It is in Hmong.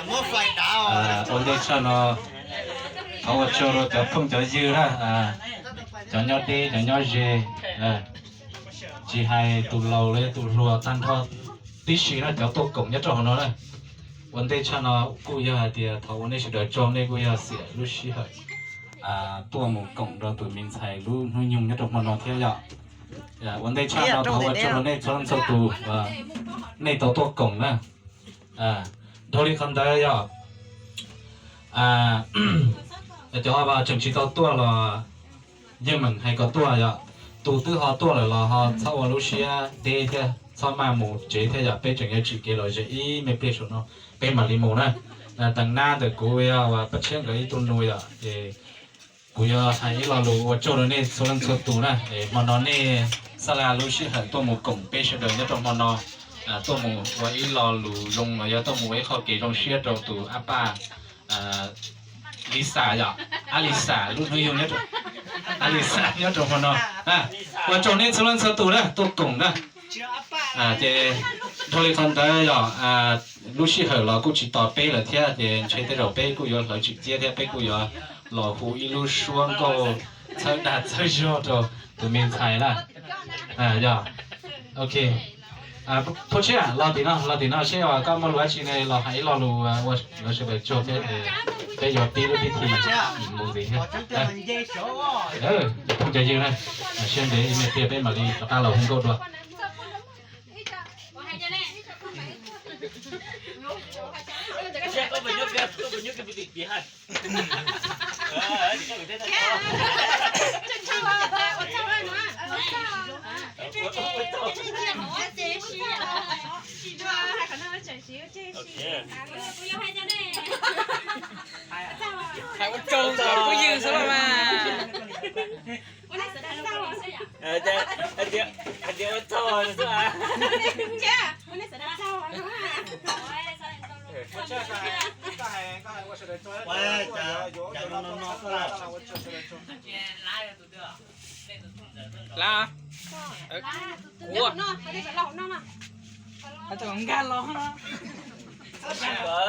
Ua ntej tshaj no thov ua tsaug rau cov phooj cov ywg na, cov nyob deb cov nyob ze, tsis hais tus laus los yog tus hluas tag nrho tib si na, cov tuaj koom nyob rau hauv no na. Ua ntej tshaj no kuj yog hais tias thov ua nej sawv daws tsaug, nej kuj yog xiam lub sij hawm tuaj mus koom rau tus me ntxhais lub hnub nyoog nyob rau hmo no thiab yom. Ua ntej tshaj no thov ua tsaug rau nej txhua leej txhua tus, nej tau tuaj koom na. Dhau li qhov ntawd yog cov tseem tsis tau tuaj los yeej meem hais kom tuaj yom. Tus twb ho tuaj lawm los ho txhob ua lub siab deb thiab txhob maj mus tsev thiab yom. Peb tseem yuav tsim kev lom zem ib me pliag saum no peb mam li mus na. Teev nab ntawm kuv yog uas Paj Tshiab nkawd ib tug nus yom, ces kuv yuav hais ib lo lus ua tsaug rau nej txhua leej txhua tus na. Hmo no nej xab la lub sij hawm tuaj mus koom peb sawv daws nyob rau hmo no, tuaj mus ua ib lo lus zoo los yog tuaj mus ua ib qho kev zoo siab rau tus ab paj Lisa yom, ab Lisa lub hnub nyoog, ab Lisa nyob rau hmo no. Ua tsaug nej txhua leej txhua tus na tuaj koom na. Ces dhau li qhov ntawd yog lub sij hawm los kuj tsis tos peb lawm thiab, ces ntshe tej zaum peb kuj yuav hlawv tsim ciab thiab peb kuj yuav los hu ib lub suab nkauj txhawb dag txhawb zog rau tus me ntxhais na. Yog, ok. Phauj Tshiab, los tim no, los tim no seb koj muaj lus dab tsi ne los hais ib lo lus ua sawv daws tsaug thiab, peb yuav pib lub pib thi mus ntxiv thiab. Phooj cov ywg na, siab ntev ib me pliag peb mam li rov qab los hu nkauj dua. Hais ua tsaug cov phooj ywg xwb los mas. Hais tias ua tsaug xwb. Lab, kuv nkag los. Los sawv daws tuaj.